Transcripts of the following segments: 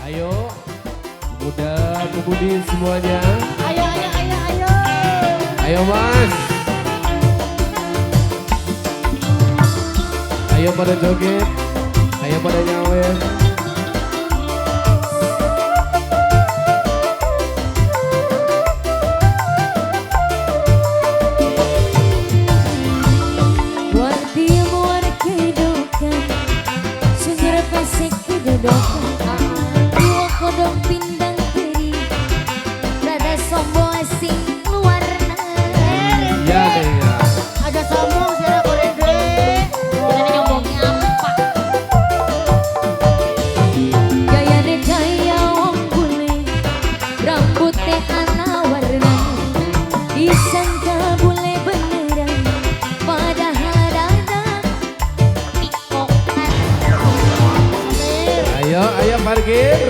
Ayo, muda pemudi semuanya. Ayo, ayo, ayo, ayo. Ayo Mas. Ayo pada joget. Ayo pada nyawer. Kodong pindang teri, rada sombong asing luarna. Ya, ya. Ada sombong sira korede. Kita nyombongnya apa? Gayane gaya wong bule, rambutnya ana warna. Disangka bule beneran, padahal rada pikokan. Ayo, ayo parkir.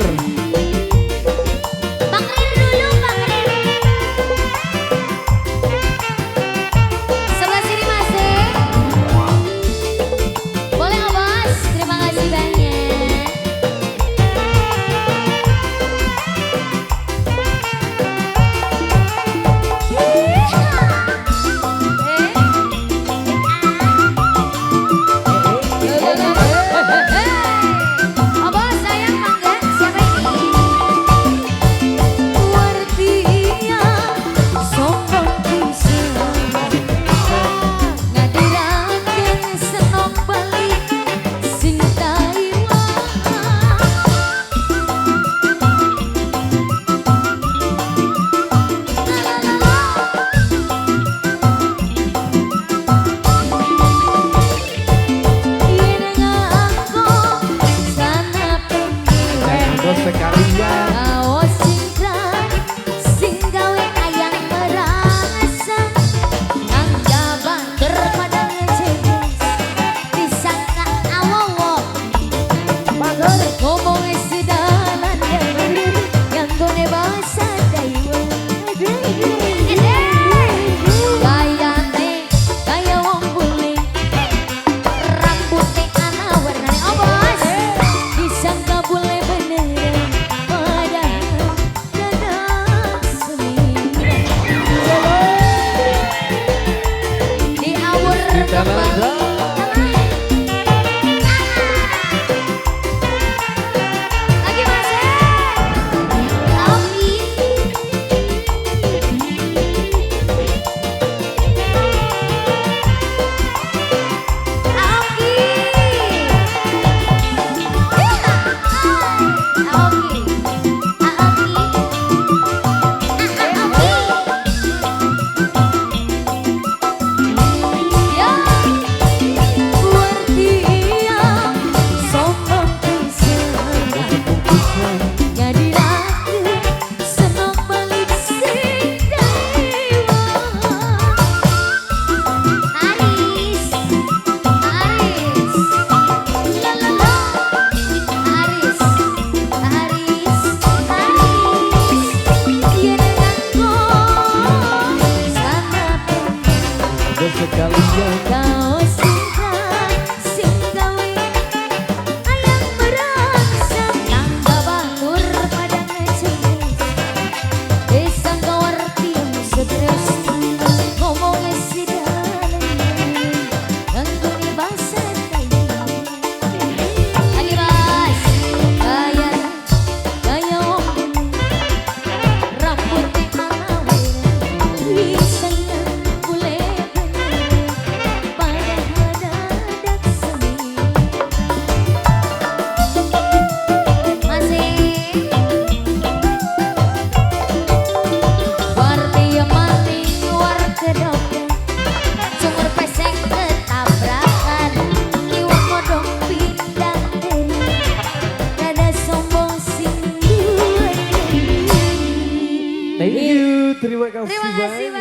Thank you, terima kasih. Terima kasih.